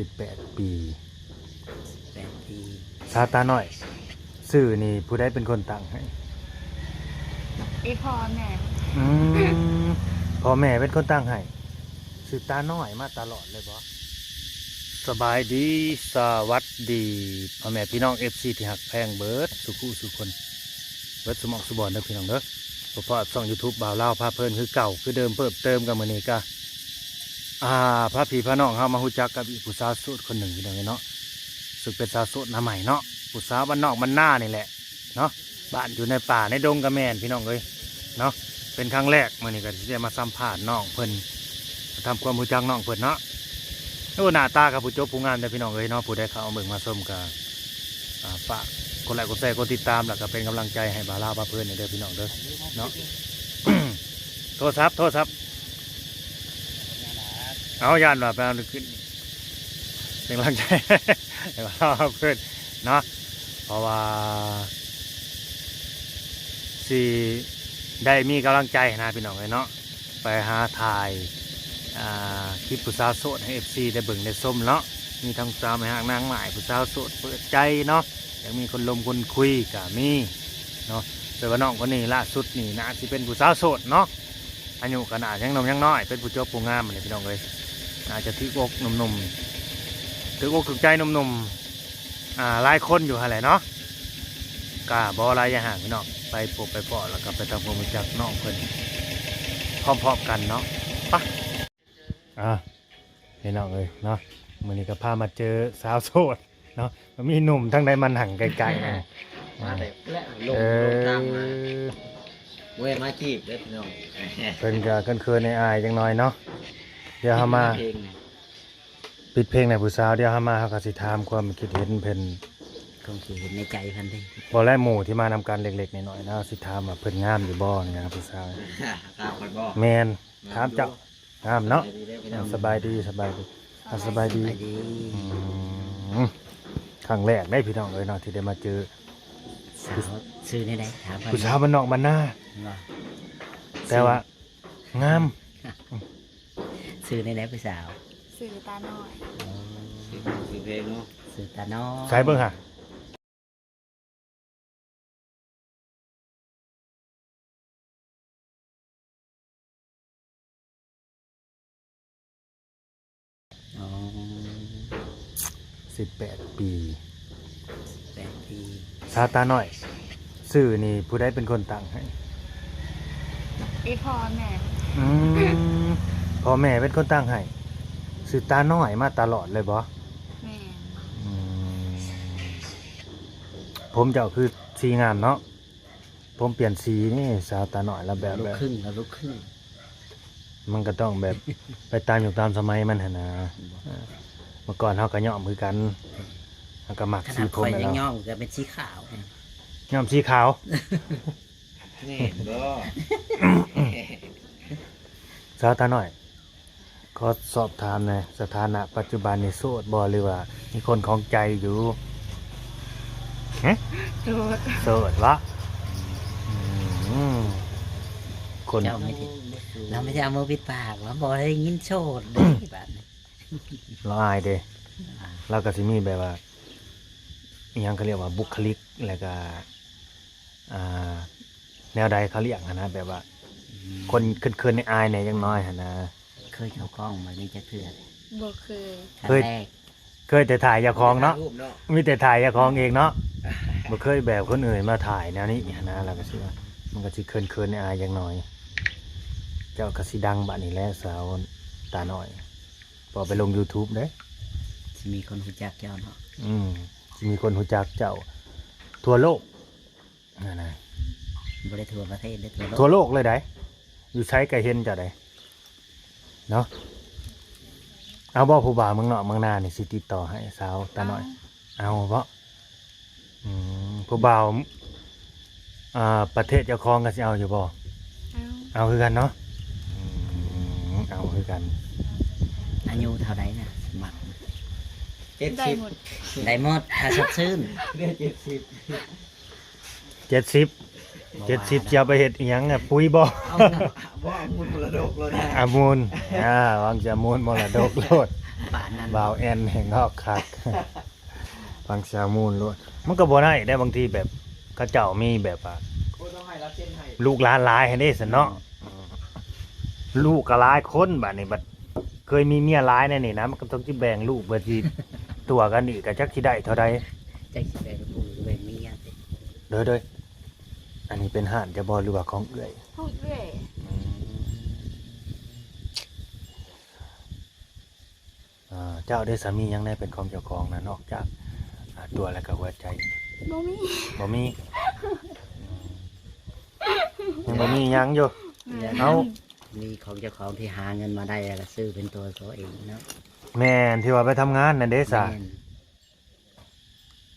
ສິບແປດປີ ແປດປີ ສາວຕານ້ອຍ ຊື່ນີ້ຜູ້ໃດເປັນຄົນຕັ້ງໃຫ້? ອີ່ພໍ່ແມ່. ອືມ ພໍ່ແມ່ເປັນຄົນຕັ້ງໃຫ້. ຊື່ຕານ້ອຍມາຕະຫຼອດເລີຍບໍ? ສະບາຍດີ ສະຫວັດດີ ພໍ່ແມ່ພີ່ນ້ອງ ເອັຟຊີ ທີ່ຮັກແພງເບິດສູ່ຄູ່ສູ່ຄົນ ເບິດສູ່ໝ່ອງສູ່ບ່ອນເດີພີ່ນ້ອງເດີ. ພໍ້ກັບຊ່ອງຢູທູບບ່າວລາວພາເພີນຄືເກົ່າຄືເດີມ ເພີ່ມເຕີມກັນມື້ນີ້ກະ ອ່າ ພາພີ່ພານ້ອງເຮົາມາຮູ້ຈັກກັບອີກຜູ້ສາວໂສດຄົນໜຶ່ງພີ່ນ້ອງເອີຍເນາະ. ຊຶ່ງເປັນສາວໂສດໜ້າໃໝ່ເນາະ ຜູ້ສາວບ້ານນອກບ້ານນານີ້ແຫຼະເນາະ ບ້ານຢູ່ໃນປ່າໃນດົງກະແມ່ນພີ່ນ້ອງເອີຍເນາະ. ເປັນຄັ້ງແລກ ມື້ນີ້ກະຊິໄດ້ມາສຳພາດນ້ອງເພິ່ນ ມາທຳຄວາມຮູ້ຈັກນ້ອງເພິ່ນເນາະ. ໂອ້ ໜ້າຕາກະຜູ້ຈົບຜູ້ງາມເດີພີ່ນ້ອງເອີຍເນາະ. ຜູ້ໃດເຂົ້າມາເບິ່ງມາຊົມກະ ອ່າ ຝາກກົດໄລກ໌ ກົດແຊ ກົດຕິດຕາມ ແລ້ວກະເປັນກຳລັງໃຈໃຫ້ບ່າວລາວພາເພີນແດ່ເດີພີ່ນ້ອງເດີເນາະ. ໂທລະສັບ ໂທລະສັບ ເອົາ ຢ້ານວ່າໄປເອົາຂຶ້ນ ເປັນກຳລັງໃຈໃຫ້ບ່າວລາວພາເພີນເນາະ. ເພາະວ່າຊິໄດ້ມີກຳລັງໃຈນະພີ່ນ້ອງເອີຍເນາະ. ໄປຫາຖ່າຍ ອ່າ ຄລິບຜູ້ສາວໂສດໃຫ້ເອັຟຊີໄດ້ເບິ່ງໄດ້ຊົມເນາະ. ມີທັງສາວແມ່ຮັກນາງໝ້າຍ ຜູ້ສາວໂສດເປີດໃຈເນາະ ຢາກມີຄົນລົມຄົນຄຸຍກະມີເນາະ. ແຕ່ວ່ານ້ອງຄົນນີ້ລ່າສຸດນີ້ໜ້າຊິເປັນຜູ້ສາວໂສດເນາະ. ອາຍຸກະໜ້າຍັງໜຸ່ມຍັງນ້ອຍ ເປັນຜູ້ຈົບຜູ້ງາມນີ້ພີ່ນ້ອງເອີຍ. ໜ້າຈະຖືກອົກໜຸ່ມໆ ຖືກອົກຖືກໃຈໜຸ່ມໆ ອ່າ ຫຼາຍຄົນຢູ່ຫັ້ນແຫຼະເນາະ. ກະບໍ່ຫຼາຍຢ່າຫ່າງພີ່ນ້ອງ ໄປພົບໄປພໍ້ ແລ້ວກະໄປທຳຄວາມຮູ້ຈັກນ້ອງເພິ່ນພ້ອມໆກັນເນາະ. ປະ ອ່າ ພີ່ນ້ອງເອີຍເນາະ ມື້ນີ້ກະພາມາເຈີສາວໂສດເນາະ. ມີໜຸ່ມທາງໃດມານັ່ງໃກ້ໆ ມາແຕ່ລະລົງ ເອີ ລົງຕາມມາ ບໍ່ໄດ້ມາຈີບເດີພີ່ນ້ອງ. ເພິ່ນກະເຂີນໆ ອາຍໆ ຈັກໜ້ອຍເນາະ. ດຽວເຮົາມາ ເພງນະ ປິດເພງໃຫ້ຜູ້ສາວ ດຽວເຮົາມາເຮົາກະຊິຖາມຄວາມຄິດເຫັນເພິ່ນ ຄວາມຄິດເຫັນໃນໃຈເພິ່ນເດ້. ບໍ່ແລະ ໝູ່ທີ່ມານຳກັນເລັກໆ ນ້ອຍໆ ເນາະ ຊິຖາມວ່າເພິ່ນງາມຢູ່ບໍ່ນີ້ນະຜູ້ສາວ. ຖາມເພິ່ນບໍ່? ແມ່ນ ງາມຢູ່ ຖາມເຈົ້າ. ງາມເນາະ. ສະບາຍດີເດີພີ່ນ້ອງ ສະບາຍດີ ສະບາຍດີ ອ່າ ສະບາຍດີ ສະບາຍດີ. ອືມ ຄັ້ງແລກເດ້ພີ່ນ້ອງເອີຍເນາະ ທີ່ໄດ້ມາເຈີ ສາວ ຊື່ແນວໃດ? ຖາມເພິ່ນ ຜູ້ສາວບ້ານນອກບ້ານນາ ແຕ່ວ່າງາມ. ຊື່ແນວໃດຜູ້ສາວ? ຊື່ຕານ້ອຍ. ອໍ ຊື່ ຊື່ເພງເນາະ ຊື່ຕານ້ອຍ. ໃສ່ເບິ່ງຫາ ອໍ ສິບແປດປີ ສິບແປດປີ ສາວຕານ້ອຍ. ຊື່ນີ້ຜູ້ໃດເປັນຄົນຕັ້ງໃຫ້? ອີ່ພໍ່ແມ່. ອືມ ພໍ່ແມ່ເປັນຄົນຕັ້ງໃຫ້. ຊື່ຕານ້ອຍມາຕະຫຼອດເລີຍບໍ? ແມ່ນ. ອືມ ຜົມເຈົ້າຄືສີງາມເນາະ. ຜົມປ່ຽນສີນີ້ ສາວຕານ້ອຍລະແບບ ລູກຄຶ່ງ ລະລູກຄຶ່ງ ມັນກະຕ້ອງແບບ ໄປຕາມຍຸກຕາມສະໄໝມັນຫັ້ນນະ. ເອີ ເມື່ອກ່ອນເຮົາກະຍ້ອມຄືກັນ ເຮົາກະມັກສີຜົມ ຂ້ອຍຍັງຍ້ອມກະເປັນສີຂາວ ຍ້ອມສີຂາວ. ແມ່ນບໍ່? ສາວຕານ້ອຍ ຂໍສອບຖາມແດ່ ສະຖານະປັດຈຸບັນນີ້ໂສດບໍ່ ຫຼືວ່າມີຄົນຂອງໃຈຢູ່? ຮະ? ໂສດ. ໂສດເບາະ? ອືມ ຄົນ ເຈົ້າມີແຕ່ ລາວມີແຕ່ເອົາມືປິດປາກ ລາວບໍ່ໄດ້ຍິນໂສດເດ້ບາດນີ້ ລາວອາຍເດ້. ລາວກະຊິມີແບບວ່າ ອີ່ຫຍັງເຂົາລຽກວ່າບຸກຄະລິກ ແລ້ວກະ ອ່າ ແນວໃດເຂົາລຽກຫັ້ນນະ ແບບວ່າ ອືມ ຄົນເຂີນໆ ອາຍໆ ແດ່ຈັກໜ້ອຍຫັ້ນນະ. ເຄີຍເຂົ້າກ້ອງມານີ້ຈັກເທື່ອ? ບໍ່ເຄີຍ. ຄັ້ງແລກ. ເຄີຍແຕ່ຖ່າຍເຈົ້າຂອງເນາະ ຖ່າຍຮູບເນາະ ມີແຕ່ຖ່າຍເຈົ້າຂອງເອງເນາະ ບໍ່ເຄີຍແບບຄົນອື່ນມາຖ່າຍແນວນີ້ຫັ້ນນະ. ແລ້ວກະຊິວ່າ ມັນກະຊິເຂີນໆ ອາຍໆ ຈັກໜ້ອຍ. ເຈົ້າກະຊິດັງບາດນີ້ແຫຼະ ສາວຕານ້ອຍ ພໍໄປລົງຢູທູບເດ້ ຊິມີຄົນຮູ້ຈັກເຈົ້າເນາະ. ອືມ ຊິມີຄົນຮູ້ຈັກເຈົ້າທົ່ວໂລກ. ຫັ້ນນະ ບໍ່ໄດ້ທົ່ວປະເທດເດ້ ທົ່ວໂລກ ທົ່ວໂລກເລີຍໃດ ຢູ່ໃສກະເຫັນເຈົ້າໃດເນາະ. ເອົາບໍ່ ຜູ້ບ່າວເມືອງນອກເມືອງນານີ້ ຊິຕິດຕໍ່ໃຫ້ສາວຕານ້ອຍ? ເອົາ ເອົາບໍ່? ອືມ ຜູ້ບ່າວ ອ່າ ປະເທດເຈົ້າຂອງກະຊິເອົາຢູ່ບໍ່? ເອົາ ເອົາຄືກັນເນາະ. ອືມ ເອົາຄືກັນ. ອາຍຸເທົ່າໃດນະ ມັກ? ເຈັດສິບ ໄດ້ໝົດ ໄດ້ໝົດ ຖ້າສົດຊື່ນ ເຈັດສິບ. ເຈັດສິບ ບໍ່ວ່າ ເຈັດສິບ ຈະເອົາໄປເຮັດອີ່ຫຍັງອະ? ປຸ໋ຍບໍ່? ເອົາ ບໍ່ ເອົາມູນມໍລະດົກໂລດ. ອາ ມູນ ອາ ຫວັງຈະມູນມໍລະດົກໂລດ. ປານນັ້ນ ບ່າວແອນແຮ່ງອອກຄັກ ຟັງສາວມູນໂລດ. ມັນກໍບໍ່ໄດ້ເດ້ ບາງທີແບບເຂົາເຈົ້າມີແບບວ່າ ລູກຫຼານຫຼາຍຫັ້ນເດ້ຊັ້ນເນາະ. ອືມ ລູກກໍຫຼາຍຄົນ ບາດນີ້ບັດເຄີຍມີເມຍຫຼາຍແນວນີ້ນະ ມັນກໍຕ້ອງຊິແບ່ງລູກ ເພື່ອຊິຕົວະກັນອີກ ກໍຈັກຊິໄດ້ເທົ່າໃດ. ຈັກຊິແບ່ງລູກແບ່ງເມຍຕິ. ໂດຍໆ ອັນນີ້ເປັນຮ້ານເຈົ້າບໍ່ ຫຼືວ່າຂອງເອື້ອຍ? ຂອງເອື້ອຍ. ອືມ ອ່າ ເຈົ້າເດ້ ສາມີຫຍັງແດ່ເປັນຂອງເຈົ້າຂອງນະ ນອກຈາກ ອ່າ ຕົວ ແລ້ວກໍຫົວໃຈ? ບໍ່ມີ ບໍ່ມີ. ອືມ ຍັງບໍ່ມີຫຍັງຢູ່. ແມ່ນ ເອົາ ມີຂອງເຈົ້າຂອງທີ່ຫາເງິນມາໄດ້ ແລ້ວກໍຊື້ເປັນຕົວຕົວເອງເນາະ. ແມ່ນ ທີ່ວ່າໄປທຳງານນັ້ນເດ້ສະ? ແມ່ນ.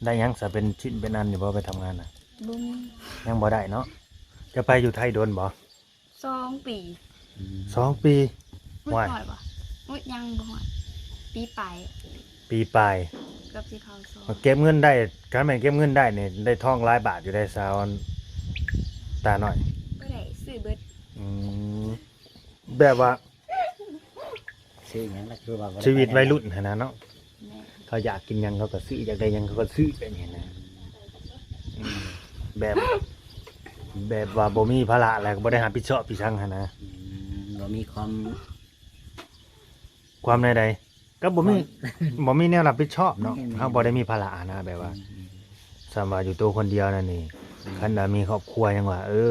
ໄດ້ຫຍັງສະ ເປັນຊິ້ນເປັນອັນຢູ່ບໍ່ ໄປທຳງານນະ? ບໍ່ມີ. ຍັງບໍ່ໄດ້ເນາະ. ຈະໄປຢູ່ໄທດົນບໍ່? ສອງປີ. ອືມ ສອງປີ. ໂອ້ຍ ຮອດບໍ່? ໂອ້ຍ ຍັງບໍ່ຮອດ ປີປາຍ. ປີປາຍ ເກືອບຊິເຂົ້າສອງ. ເກັບເງິນໄດ້ ຄັນແມ່ນເກັບເງິນໄດ້ນີ້ ໄດ້ທອງຫຼາຍບາດຢູ່ໄດ໋ ສາວຕານ້ອຍ. ບໍ່ໄດ້ ຊື້ເບິດ. ອືມ ແບບວ່າ ຊື້ຫຍັງລະ ຄືວ່າ ຊີວິດໄວລຸ້ນຫັ້ນນະເນາະ. ແມ່ນ. ເຂົາຢາກກິນຫຍັງເຂົາກໍຊື້ ຢາກໄດ້ຫຍັງເຂົາກໍຊື້ ແບບນີ້ນະ. ອືມ ແບບ ແບບວ່າບໍ່ມີພາລະ ແລ້ວກໍບໍ່ໄດ້ຮັບຜິດຊອບອີ່ຫຍັງຫັ້ນນະ. ອືມ ບໍ່ມີຄວາມ ຄວາມແນວໃດ? ກໍບໍ່ມີ ຄວາມ ບໍ່ມີແນວຮັບຜິດຊອບເນາະ. ແມ່ນໆ ເຮົາບໍ່ໄດ້ມີພາລະຫັ້ນນະ ແບບວ່າ ອືມໆ ສ່ຳວ່າຢູ່ໂຕຄົນດຽວນັ້ນນີ້ ອືມ ຄັນວ່າມີຄອບຄົວຫຍັງວ່າ ເອີ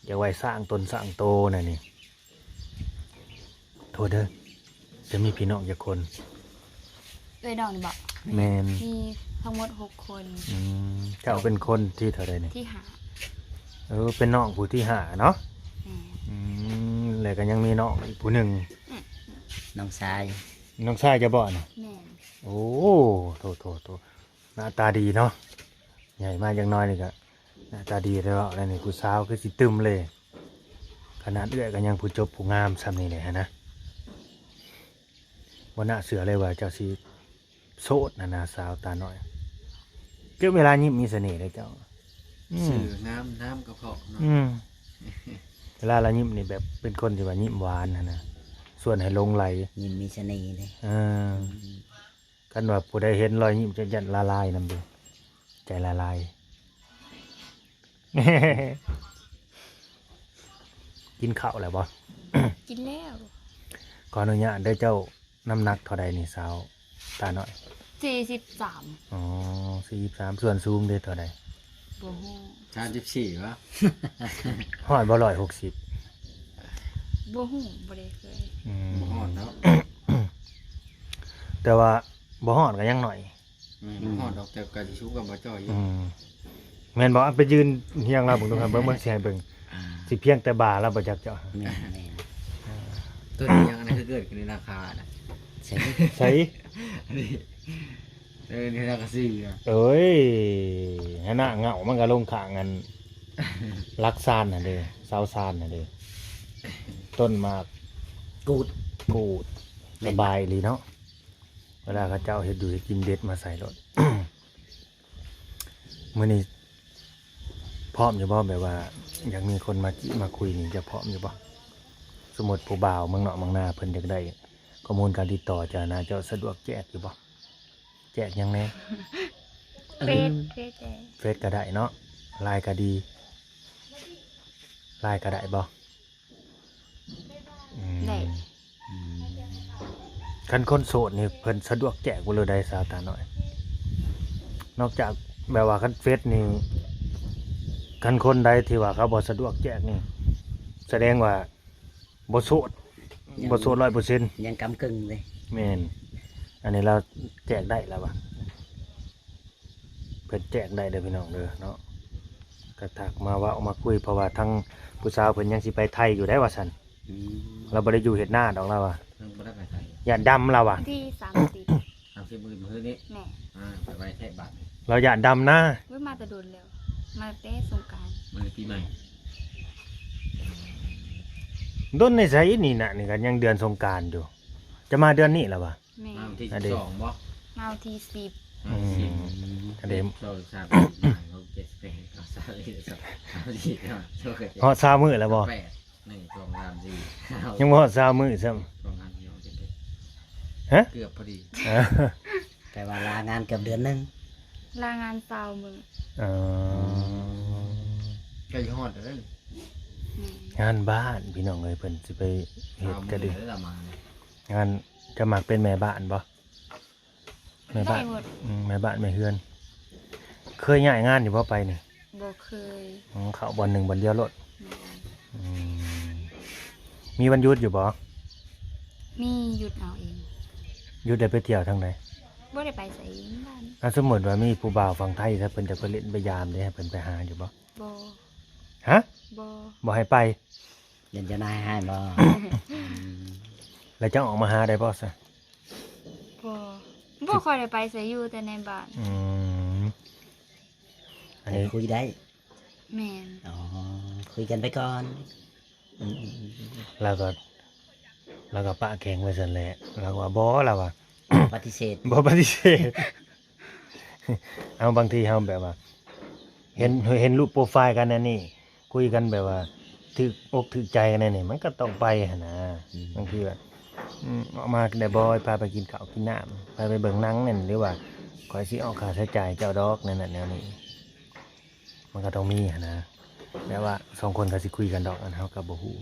ຢາກໄວ້ສ້າງຕົນສ້າງໂຕນັ້ນນີ້ ໂທດເດີ ຈະມີພີ່ນ້ອງຈັກຄົນ? ເອື້ອຍນ້ອງນີ້ບໍ? ແມ່ນ. ມີທັງໝົດຫົກຄົນ. ອືມ ເຈົ້າເປັນຄົນທີເທົ່າໃດນີ້? ທີຫ້າ. ເອີ ເປັນນ້ອງຜູ້ທີຫ້າເນາະ. ແມ່ນ. ອືມ ແລ້ວກໍຍັງມີນ້ອງອີກຜູ້ໜຶ່ງ. ອືມ ນ້ອງຊາຍ. ນ້ອງຊາຍເຈົ້າບໍນີ້? ແມ່ນ. ໂອ້ ໂທ ໂທ ໂທ ໜ້າຕາດີເນາະ. ໃຫຍ່ມາຈັກໜ້ອຍນີ້ກໍໜ້າຕາດີແລ້ວ ແລ້ວນີ້ຜູ້ສາວຄືຊິຕຶມເລີຍ. ຂະໜາດເອື້ອຍກໍຍັງຜູ້ຈົບຜູ້ງາມຊ່ຳນີ້ແຫຼະຫັ້ນນະ. ບໍ່ໜ້າເຊື່ອເລີຍວ່າເຈົ້າຊິໂສດຫັ້ນນະ ສາວຕານ້ອຍ. ຄືເວລາຍິ້ມມີສະເໜ່ເດ້ເຈົ້າ. ອືມ ຊື່ງາມ ນາມກໍເພາະເນາະ. ອືມ ເວລາລາວຍິ້ມນີ້ແບບເປັນຄົນທີ່ວ່າຍິ້ມຫວານຫັ້ນນະ ຊວນໃຫ້ຫຼົງໄຫຼ. ຍິ້ມມີສະເໜ່ເດ້. ເອີ ອືມ ຄັນວ່າຜູ້ໃດເຫັນລອຍຍິ້ມຈະຢ້ານລະລາຍນຳເດ້ ໃຈລະລາຍ. ກິນເຂົ້າແລ້ວບໍ່? ກິນແລ້ວ. ຂໍອະນຸຍາດເດີ ເຈົ້ານ້ຳໜັກເທົ່າໃດນີ້ ສາວຕານ້ອຍ? ສີ່ສິບສາມ. ອໍ ສີ່ສິບສາມ. ສ່ວນສູງເດເທົ່າໃດ? ບໍ່ຮູ້. ສາມສິບສີ່ຫວາ? ຮອດບໍ່ ຮ້ອຍຫົກສິບ? ບໍ່ຮູ້ ບໍ່ໄດ້ເຄີຍ. ອືມ ບໍ່ຮອດເນາະ. ແຕ່ວ່າບໍ່ຮອດກໍຍັງໜ້ອຍ. ແມ່ນ ອືມ ຮອດດອກ ແຕ່ກໍຊິສູງກວ່າບໍ່ຈ່ອຍຢູ່. ອືມ ແມ່ນບໍ່? ໄປຢືນຮຽງລາວເບິ່ງດູ ເບິ່ງ ເບິ່ງ ຊິໃຫ້ເບິ່ງ. ອ່າ ຊິພຽງແຕ່ບ່າລາວບໍ່ຈັກເຈົ້າ. ແມ່ນໆ. ອ່າ ຕົ້ນຫຍັງອັນນັ້ນຄືເກີດຂຶ້ນໃນນາຄານະ? ໃສ ໃສ? ອັນນີ້ ເອີ ໃນນາຄາຊີນະ. ເອີຍ ຫັ້ນນະ ເຫງົ້າມັນກໍລົງຂ້າງອັນຫຼັກຊານຫັ້ນເດ້ ເສົາຊານຫັ້ນເດ້. ຕົ້ນໝາກກູດ ກູດ. ແມ່ນ ສະບາຍອີ່ຫຼີເນາະ. ເວລາເຂົາເຈົ້າເຮັດຢູ່ເຮັດກິນເດັດມາໃສ່ໂລດ. ມື້ນີ້ພ້ອມຢູ່ບໍ່? ແບບວ່າຢາກມີຄົນມາຈີບມາຄຸຍນີ້ ເຈົ້າພ້ອມຢູ່ບໍ່? ສົມມຸດຜູ້ບ່າວເມືອງນອກເມືອງນາເພິ່ນຢາກໄດ້ຂໍ້ມູນການຕິດຕໍ່ເຈົ້ານະ ເຈົ້າສະດວກແຈກຢູ່ບໍ່? ແຈກຫຍັງແດ່? ເຟສ ເຟສແດ່. ເຟສກໍໄດ້ເນາະ ລາຍກໍດີ. ລາຍກໍໄດ້ບໍ່? ອືມ ໄດ້. ອືມ ຄັນຄົນໂສດນີ້ເພິ່ນສະດວກແຈກບໍ່ ຫຼືໃດ ສາວຕານ້ອຍ? ນອກຈາກແບບວ່າຄັນເຟສນີ້ ຄັນຄົນໃດທີ່ວ່າເຂົາບໍ່ສະດວກແຈກນີ້ ສະແດງວ່າບໍ່ໂສດ. ຍັງ ບໍ່ໂສດຮ້ອຍເປີເຊັນ ຍັງກຳກຶ່ງເລີຍ. ແມ່ນ ອັນນີ້ລາວແຈກໄດ້ລາວວ່າ. ເພິ່ນແຈກໄດ້ເດີພີ່ນ້ອງເດີເນາະ ກໍທັກມາເວົ້າມາຄຸຍ ເພາະວ່າທາງຜູ້ສາວເພິ່ນຍັງຊິໄປໄທຢູ່ໄດ໋ວ່າຊັ້ນ. ອືມ ລາວບໍ່ໄດ້ຢູ່ເຮັດນາດອກລາວວ່າ. ຍັງບໍ່ໄດ້ໄປໄທ. ຢ້ານດຳລາວວ່າ. ວັນທີສາມສິບ ສາມສິບມື້ມື້ນີ້. ແມ່ນ. ອ່າ ໄປໄວແທ້ບາດນີ້. ລາວຢ້ານດຳນາ. ໂອ້ຍ ມາແຕ່ດົນແລ້ວ ມາແຕ່ສົງການ ມາແຕ່ປີໃໝ່. ດົນໃນໃສນີ້ນະ ນີ້ກໍຍັງເດືອນສົງການຢູ່. ຈະມາເດືອນນີ້ລະຫວາ? ແມ່ນ. ມາວັນທີສິບສອງບໍ່? ມາວັນທີສິບ. ອືມ ອັນເດ ສອງ ສາມ ສີ່ ຫ້າ ຫົກ ເຈັດ ແປດ ເກົ້າ ສິບ ສິບເອັດ ສິບສອງ ສິບສາມ ສິບສີ່ ສິບຫ້າ ສິບຫົກ ສິບເຈັດ ສິບແປດ ໜຶ່ງ ສອງ ສາມ ສີ່ ຫ້າ ຍັງບໍ່ຮອດຊາວມື້ຊ້ຳ. ສອງ ສາມ ສີ່ ຫ້າ ຫົກ ເຈັດ ແປດ ຮະ? ເກືອບພໍດີ. ແປວ່າລາງານເກືອບເດືອນໜຶ່ງ. ລາງານຊາວມື້. ເອີ ໃກ້ຮອດແລ້ວເດ້. ແມ່ນ. ງານບ້ານພີ່ນ້ອງເອີຍ ເພິ່ນຊິໄປເຮັດກະດີ. ຊາວມື້ແລ້ວລະມາ. ງານ ເຈົ້າມັກເປັນແມ່ບ້ານບໍ່? ແມ່ບ້ານ. ໄດ້ໝົດ. ອືມ ແມ່ບ້ານແມ່ເຮືອນ. ເຄີຍຍ້າຍງານຢູ່ບໍ່ໄປນີ້? ບໍ່ເຄີຍ. ອືມ ເຂົ້າບ່ອນໜຶ່ງບ່ອນດຽວໂລດ. ແມ່ນ. ອືມ ມີວັນຢຸດຢູ່ບໍ່? ມີ, ຢຸດເອົາເອງ. ຢຸດໄດ້ໄປທ່ຽວທາງໃດ? ບໍ່ໄດ້ໄປໃສ, ຢູ່ບ້ານ. ອ່າ ສົມມຸດວ່າມີຜູ້ບ່າວຝັ່ງໄທ ຖ້າເພິ່ນຈະໄປຫຼິ້ນໄປຢາມເດ້ ໃຫ້ເພິ່ນໄປຫາຢູ່ບໍ່? ບໍ່. ຮະ? ບໍ່. ບໍ່ໃຫ້ໄປ? ຢ້ານເຈົ້ານາຍຮ້າຍບໍ່? ອືມ ແລ້ວເຈົ້າອອກມາຫາໄດ້ບໍ່ຊະ? ບໍ່. ບໍ່ຄ່ອຍໄດ້ໄປໃສ, ຢູ່ແຕ່ໃນບ້ານ. ອືມ ອັນນີ້ ແຕ່ຄຸຍໄດ້. ແມ່ນ. ອໍ ຄຸຍກັນໄປກ່ອນ. ອືມ ລາວກໍ ລາວກໍປະແຂງໄວ້ຊັ້ນແຫຼະ. ລາວວ່າບໍ່, ລາວວ່າ ປະຕິເສດ. ບໍ່ປະຕິເສດ. ເອົາ ບາງທີເຮົາແບບວ່າ ເຫັນ ເຫັນຮູບໂປຣໄຟລ໌ກັນອັນນີ້ ຄຸຍກັນແບບວ່າຖືກອົກຖືກໃຈກັນແນວນີ້ ມັນກໍຕ້ອງໄປຫັ້ນນະ. ອືມ ບາງທີວ່າ ອືມ ອອກມາໄດ້ບໍ່? ພາໄປກິນເຂົ້າກິນນ້ຳ, ພາໄປເບິ່ງໜັງນັ້ນ ຫຼືວ່າຂ້ອຍຊິອອກຄ່າໃຊ້ຈ່າຍເຈົ້າດອກ ແນວນັ້ນແນວນີ້. ມັນກໍຕ້ອງມີຫັ້ນນະ. ແຕ່ວ່າສອງຄົນກໍຊິຄຸຍກັນດອກ, ອັນເຮົາກໍບໍ່ຮູ້.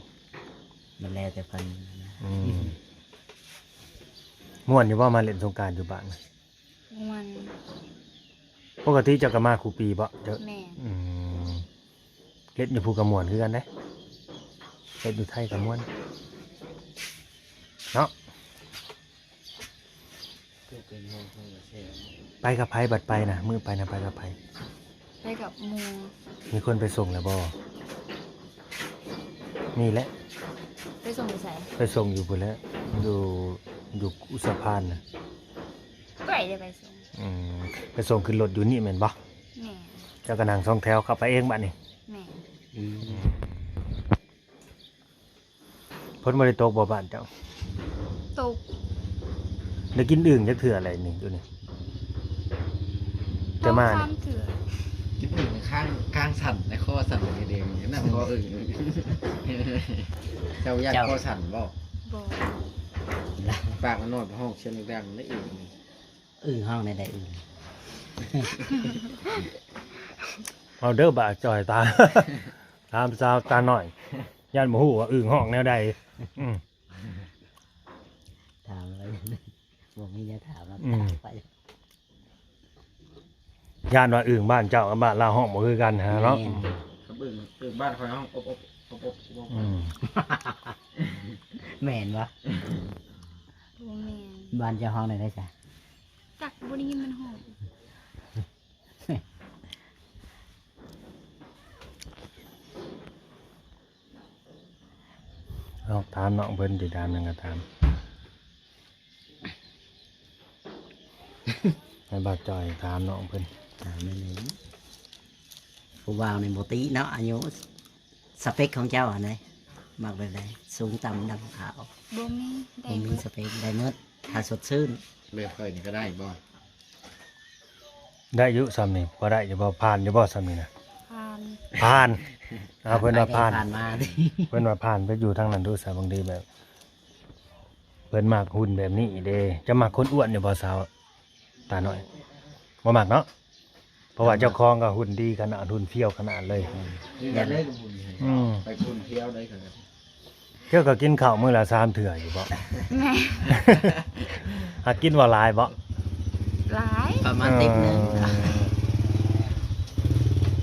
ມັນແລ້ວແຕ່ເພິ່ນນະ. ອືມ ມ່ວນຢູ່ບໍ່ ມາຫຼິ້ນສົງການຢູ່ບ້ານ? ມ່ວນ. ປົກກະຕິເຈົ້າກໍມາຄູ່ປີບໍ່? ເຈົ້າ. ແມ່ນ. ອືມ ຫຼິ້ນຢູ່ພູກະມ່ວນຄືກັນເດ້. ຫຼິ້ນຢູ່ໄທກະມ່ວນເນາະ. ໄປກັບໃຜບັດໄປນະ? ມື້ໄປນະ ໄປກັບໃຜ? ໄປກັບໝູ່. ມີຄົນໄປສົ່ງແລ້ວບໍ່? ມີແຫຼະ. ໄປສົ່ງຢູ່ໃສ? ໄປສົ່ງຢູ່ພຸ້ນແຫຼະ ຢູ່ ຢູ່ອຸດສະພານນະ. ໄປເດ້ໄປສົ່ງ. ອືມ ໄປສົ່ງຂຶ້ນລົດຢູ່ນີ້ແມ່ນບໍ່? ແມ່ນ. ເຈົ້າກໍນັ່ງສອງແຖວເຂົ້າໄປເອງບັດນີ້? ແມ່ນ. ອືມ ຝົນບໍ່ໄດ້ຕົກບໍ່ບ້ານເຈົ້າ? ຕົກ. ໄດ້ກິນອຶ່ງຈັກເທື່ອແລ້ວນີ້ ຢູ່ນີ້? ແຕ່ມານີ້ ສອງສາມເທື່ອ. ກິນອຶ່ງຄາງ ຄາງສັ່ນ ແລະ ຄໍສັ່ນເດ້ ນັ້ນຄໍອຶ່ງ. ເຈົ້າຢ້ານຄໍສັ່ນບໍ່? ບໍ່. ປາກນ້ອຍ ຮ້ອງສຽງດັງໆ ໄດ້ອຶ່ງ. ອຶ່ງຮ້ອງແນວໃດອຶ່ງ? ເອົາເດີ ບ່າວຈ່ອຍ ຕາ ຖາມສາວຕານ້ອຍ ຢ້ານບໍ່ຮູ້ວ່າອຶ່ງຮ້ອງແນວໃດ. ອືມ ຖາມເລີຍ ບໍ່ມີແນວຖາມແລ້ວ. ອືມ ຖາມໄປ ຢ້ານວ່າອຶ່ງບ້ານເຈົ້າກັບບ້ານລາວຮ້ອງບໍ່ຄືກັນຫັ້ນເນາະ. ແມ່ນ. ອືມ ອຶ່ງບ້ານຂ້ອຍຮ້ອງອົບໆ ອົບໆ. ອືມ ແມ່ນບໍ່? ບໍ່ແມ່ນ. ບ້ານເຈົ້າຮ້ອງແນວໃດຊະ? ຈັກ ບໍ່ໄດ້ຍິນມັນຮ້ອງ. ລອງຖາມນ້ອງເພິ່ນຕິ ຖາມຫຍັງກໍຖາມ ໃຫ້ບ່າວຈ່ອຍຖາມນ້ອງເພິ່ນ. ຖາມແມ່ນຫຍັງ? ຜູ້ບ່າວນີ້ບໍ່ຕິເນາະ ອາຍຸ. ສະເປັກຂອງເຈົ້າອັນໃດ? ມັກແບບໃດ? ສູງ ຕ່ຳ ດຳ ຂາວ? ບໍ່ມີ. ໄດ້ໝົດ. ບໍ່ມີສະເປັກ ໄດ້ໝົດ ຖ້າສົດຊື່ນ. ແບບຂ້ອຍນີ້ກໍໄດ້ບໍ່? ໄດ້ຢູ່ຊ່ຳນີ້ ພໍໄດ້ຢູ່ບໍ່? ຜ່ານຢູ່ບໍ່ຊ່ຳນີ້ນະ? ຜ່ານ. ຜ່ານ. ເອົາ ເພິ່ນວ່າຜ່ານ ຜ່ານມາ. ເພິ່ນວ່າຜ່ານ. ໄປຢູ່ທາງນັ້ນດູຊະ ບາງທີແບບ ເພິ່ນມັກຫຸ່ນແບບນີ້ເດ້. ຈະມັກຄົນອ້ວນຢູ່ບໍ່ ສາວຕານ້ອຍ? ບໍ່ມັກເນາະ. ເພາະວ່າເຈົ້າຂອງກໍຫຸ່ນດີຂະໜາດ ຫຸ່ນຟຽວຂະໜາດເລີຍ. ອືມ ຢາກໄດ້ຫຸ່ນໃຫ້ ອືມ ໄປຫຸ່ນພຽວໄດ້ຂະໜາດ. ເຈົ້າກໍກິນເຂົ້າມື້ລະສາມເທື່ອຢູ່ບໍ່? ແມ່ນ. ຫາກກິນວ່າຫຼາຍບໍ່? ຫຼາຍ. ປະມານຕິບໜຶ່ງ. ເອີ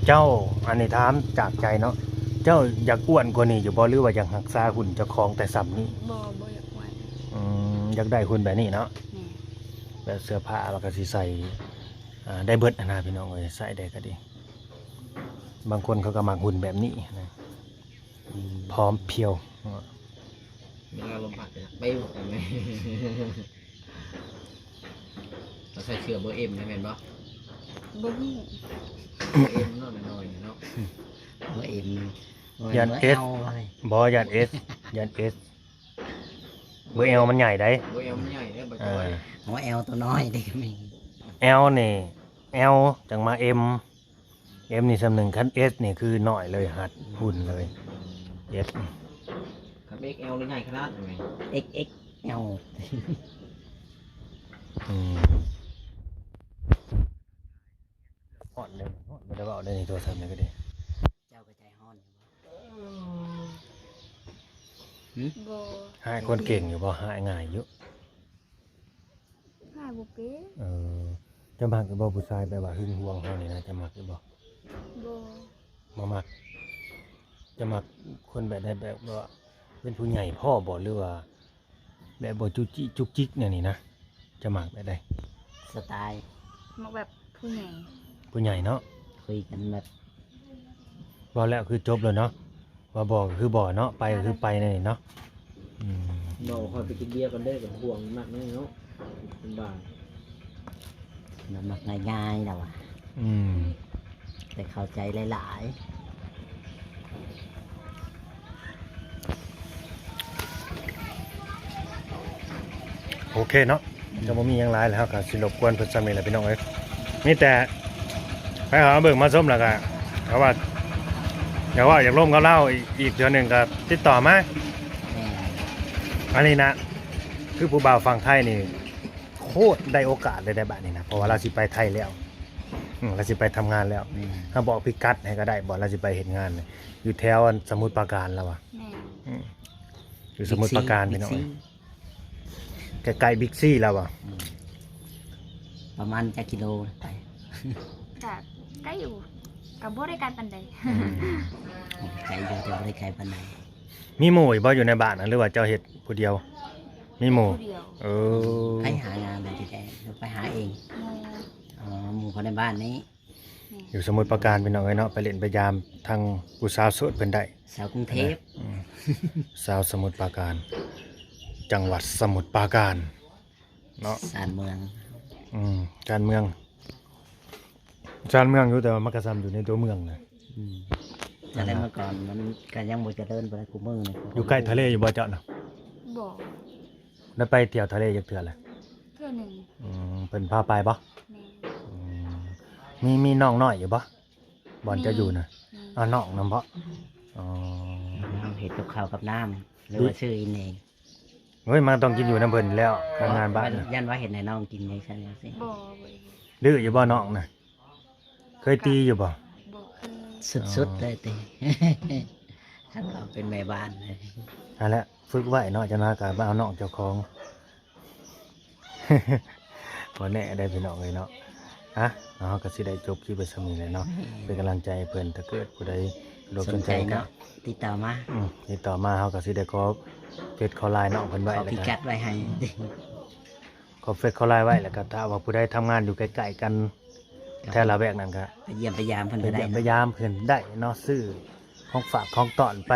ເຈົ້າ ອັນນີ້ຖາມຈາກໃຈເນາະ ເຈົ້າຢາກອ້ວນກວ່ານີ້ຢູ່ບໍ່ ຫຼືວ່າຢາກຮັກສາຫຸ່ນເຈົ້າຂອງແຕ່ຊ່ຳນີ້? ບໍ່ ບໍ່ຢາກອ້ວນ. ອືມ ຢາກໄດ້ຫຸ່ນແບບນີ້ເນາະ. ແມ່ນ. ແບບເສື້ອຜ້າລາວກໍຊິໃສ່ ອ່າ ໄດ້ເບິດຫັ້ນນະ ພີ່ນ້ອງເອີຍ ໃສ່ໄດ້ກໍດີ. ບາງຄົນເຂົາກໍມັກຫຸ່ນແບບນີ້ນະ. ອືມ ພ້ອມເພຽວ. ເວລາລົມພັດກໍຢາກປິວ. ລາວໃສ່ເສື້ອເບີເອັມ ແມ່ນບໍ່? ບໍ່ຮູ້. ເບີເອັມເນາະ ນ້ອຍໆເນາະ. ເບີເອັມ ຢ້ານເອັສ. ບໍ່ ຢ້ານເອັສ ຢ້ານເອັສ. ເບີແອລມັນໃຫຍ່ໃດ໋. ເບີແອລມັນໃຫຍ່ເດ້ ບໍ່ ອ່າ ໂອ້ ແອລໂຕນ້ອຍເດ້. ແອລນີ້ ແອລ ຈັ່ງມາເອັມ. ເອັມນີ້ສ່ຳໜຶ່ງ, ຄັນເອັສນີ້ຄືນ້ອຍເລີຍ, ຮັດຫຸ່ນເລີຍ. ເອັສ ຄັນເອັກແອລນີ້ໃຫຍ່ຂະໜາດແມ່ນ ເອັກແອລ. ອືມ ຮ້ອນເດ້ ຮ້ອນ ບໍ່ໄດ້ເວົ້າເດ້ ໂທລະສັບນີ້ກໍດີ. ເຈົ້າກໍໃຈຮ້ອນຢູ່ບໍ່? ຫຶ? ບໍ່. ຮ້າຍຄົນເກັ່ງຢູ່ບໍ່? ຮ້າຍງ່າຍຢູ່? ຮ້າຍບໍ່ເປັນ. ເອີ ເຈົ້າມັກຢູ່ບໍ່ ຜູ້ຊາຍແບບວ່າຫຶງຫວງເຮົານີ້ນະ ເຈົ້າມັກຢູ່ບໍ່? ບໍ່. ບໍ່ມັກ. ເຈົ້າມັກຄົນແບບໃດ? ແບບວ່າເປັນຜູ້ໃຫຍ່ພໍບໍ່ ຫຼືວ່າ ແບບບໍ່ຈຸກຈິກຈຸກຈິກແນວນີ້ນະ ເຈົ້າມັກແບບໃດ? ສະໄຕ ມັກແບບຜູ້ໃຫຍ່. ຜູ້ໃຫຍ່ເນາະ ຄຸຍກັນແບບ ເວົ້າແລ້ວຄືຈົບແລ້ວເນາະ ວ່າບໍ່ກໍຄືບໍ່ເນາະ ໄປກໍຄືໄປແນວນີ້ເນາະ. ອືມ ບໍ່ຄ່ອຍໄປກິນເບຍກັນເດີ ກັນຫ່ວງມັກແນວນີ້ເນາະ ສະບາຍ. ລາວມັກງ່າຍໆ ລາວວ່າ. ອືມ ແຕ່ເຂົ້າໃຈຫຼາຍໆ. ໂອເຄເນາະ ກໍບໍ່ມີຫຍັງຫຼາຍແລ້ວ ເຮົາກໍຊິລົບກວນເພິ່ນສ່ຳນີ້ແຫຼະ ພີ່ນ້ອງເອີຍ. ມີແຕ່ໃຜເຂົ້າມາເບິ່ງມາຊົມ ແລ້ວກໍ ເພາະວ່າ ຢາກເວົ້າຢາກລົມກັບລາວອີກເທື່ອໜຶ່ງ ກໍຕິດຕໍ່ມາ. ແມ່ນ. ອັນນີ້ນະ ຄືຜູ້ບ່າວຝັ່ງໄທນີ້ ໂຄດໄດ້ໂອກາດເລີຍໄດ໋ບາດນີ້ນະ ເພາະວ່າລາວຊິໄປໄທແລ້ວ. ອືມ ລາວຊິໄປທຳງານແລ້ວ. ແມ່ນ. ເຮົາບອກພິກັດໃຫ້ກໍໄດ້ ບ່ອນລາວຊິໄປເຮັດງານ ຢູ່ແຖວອັນສະໝຸດປາການລາວວ່າ. ແມ່ນ. ອືມ ຢູ່ສະໝຸດປາການ ບິກຊີ ພີ່ນ້ອງເອີຍ ບິກຊີ ໃກ້ໆບິກຊີລາວວ່າ. ອືມ ປະມານຈັກກິໂລໄປ? ກະໄກຢູ່ ກະບໍ່ໄດ້ໄກປານໃດ. ອືມ ໄກຢູ່ ແຕ່ບໍ່ໄດ້ໄກປານໃດ. ມີໝູ່ຢູ່ບໍ່ ຢູ່ໃນບ້ານນະ ຫຼືວ່າເຈົ້າເຮັດຜູ້ດຽວ? ມີໝູ່. ຜູ້ດຽວ. ເອີ ໃຜຫາງານໃຫ້ແທ້? ໄປຫາເອງ. ໝູ່. ອໍ ໝູ່ເຂົາໃນບ້ານນີ້. ແມ່ນ. ຢູ່ສະໝຸດປາການ ພີ່ນ້ອງເອີຍເນາະ ໄປຫຼິ້ນໄປຢາມທາງຜູ້ສາວໂສດເພິ່ນໄດ້. ສາວກຸງເທບ. ອືມ ສາວສະໝຸດປາການ ຈັງຫວັດສະໝຸດປາການເນາະ ຊານເມືອງ. ອືມ ຊານເມືອງ ຊານເມືອງຢູ່ ແຕ່ວ່າມັນກໍສ່ຳຢູ່ໃນຕົວເມືອງນະ. ອືມ ອືມ ແຕ່ເມື່ອກ່ອນມັນກໍຍັງບໍ່ຈະເລີນປານໃດ ຄູ່ມື້ນີ້. ຢູ່ໃກ້ທະເລຢູ່ບໍ່ເຈົ້ານະ? ບໍ່. ໄດ້ໄປທ່ຽວທະເລຈັກເທື່ອແລ້ວ? ເທື່ອໜຶ່ງ. ອືມ ເພິ່ນພາໄປບໍ່? ແມ່ນ. ອືມ ມີ ມີນ້ອງນ້ອຍຢູ່ບໍ່ ບ່ອນເຈົ້າຢູ່ນະ? ມີ. ເອົານ້ອງນຳບໍ່? ອໍ ເຮັດກັບເຂົ້າກັບນ້ຳ ຫຼືວ່າຊື້ກິນເອງ? ໂອ້ຍ ມັນຕ້ອງກິນຢູ່ນຳເພິ່ນແລ້ວ ທາງງານບ້ານນະ. ຢ້ານວ່າເຮັດໃຫ້ນ້ອງກິນຈັ່ງຊັ້ນຈັ່ງຊີ້. ບໍ່ ບໍ່ໄດ້. ດື້ຢູ່ບໍ່ນ້ອງນະ? ເຄີຍຕີຢູ່ບໍ່? ບໍ່ເຄີຍ. ສຸດໆເລີຍຕິ ຄັນວ່າເປັນແມ່ບ້ານ. ຫັ້ນແຫຼະ ຝຶກໄວ້ເນາະ ຈັກໜ່ອຍກໍມາເອົານ້ອງເຈົ້າຂອງ. ບໍ່ແນ່ເດ້ພີ່ນ້ອງເອີຍເນາະ. ອ່ະ ເຮົາກໍຊິໄດ້ຈົບຄລິບໄວ້ສ່ຳນີ້ແຫຼະເນາະ. ເປັນກຳລັງໃຈໃຫ້ເພິ່ນ ຖ້າເກີດຜູ້ໃດສົນໃຈເນາະ ຕິດຕໍ່ມາ. ອືມ ຕິດຕໍ່ມາ ເຮົາກໍຊິໄດ້ຂໍເຟສຂໍລາຍນ້ອງເພິ່ນໄວ້ ຂໍພິກັດໄວ້ໃຫ້ ຂໍເຟສຂໍລາຍໄວ້ ແລ້ວກໍຖ້າວ່າຜູ້ໃດທຳງານຢູ່ໃກ້ໆກັນ ແຖວລະແວກນັ້ນກໍ ໄປຢ້ຽມໄປຢາມເພິ່ນກໍໄດ້ ໄປຢ້ຽມໄປຢາມເພິ່ນໄດ້ເນາະ ຊື້ຂອງຝາກຂອງຕ້ອນໄປ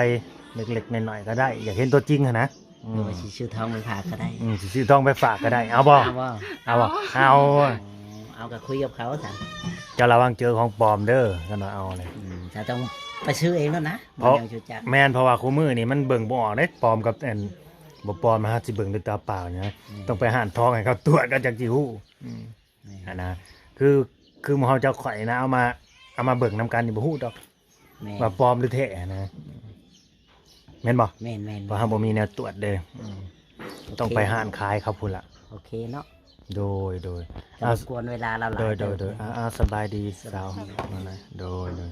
ເລັກໆນ້ອຍໆກໍໄດ້ ຢາກເຫັນຕົວຈິງຫັ້ນນະ. ອືມ ຫຼືວ່າຊິຊື້ທອງໄປຝາກກໍໄດ້. ອືມ ຊິຊື້ທອງໄປຝາກກໍໄດ້ ເອົາບໍ່? ເອົາບໍ່? ເອົາບໍ່? ເອົາ ເອົາ ເອົາກໍຄຸຍກັບເຂົາຊັ້ນ. ເຈົ້າລະວັງເຈີຂອງປອມເດີ ຄັນວ່າເອົາເລີຍ. ອືມ ຈະຕ້ອງໄປຊື້ເອງໂລດນະ ບໍ່ຢາກຮູ້ຈັກ. ແມ່ນ ເພາະວ່າຄູ່ມື້ນີ້ມັນເບິ່ງບໍ່ອອກເດ້ ປອມກັບອັນ ບໍ່ປອມນະ ເຮົາຊິເບິ່ງດ້ວຍຕາເປົ່ານີ້ນະ. ອືມ ຕ້ອງໄປຮ້ານທອງໃຫ້ເຂົາຕວດ ເຂົາຈັ່ງຊິຮູ້. ອືມ ຫັ້ນນະ ຄື ຄືໝູ່ເຮົາເຈົ້າຂ້ອຍນະ ເອົາມາ ເອົາມາເບິ່ງນຳກັນນີ້ບໍ່ຮູ້ດອກ ແມ່ນ ວ່າປອມຫຼືແທ້ນະ ແມ່ນບໍ່? ແມ່ນໆ ເພາະເຮົາບໍ່ມີແນວຕວດເດ້. ອືມ ໂອເຄ ຕ້ອງໄປຮ້ານຂາຍເຂົາພຸ້ນລະ. ໂອເຄເນາະ ໂດຍ ໂດຍ ກໍລົບກວນເວລາລາວຫຼາຍ. ໂດຍ ໂດຍ ໂດຍ ອ່າ ອ່າ ສະບາຍດີສາວ. ໂດຍ ໂດຍ.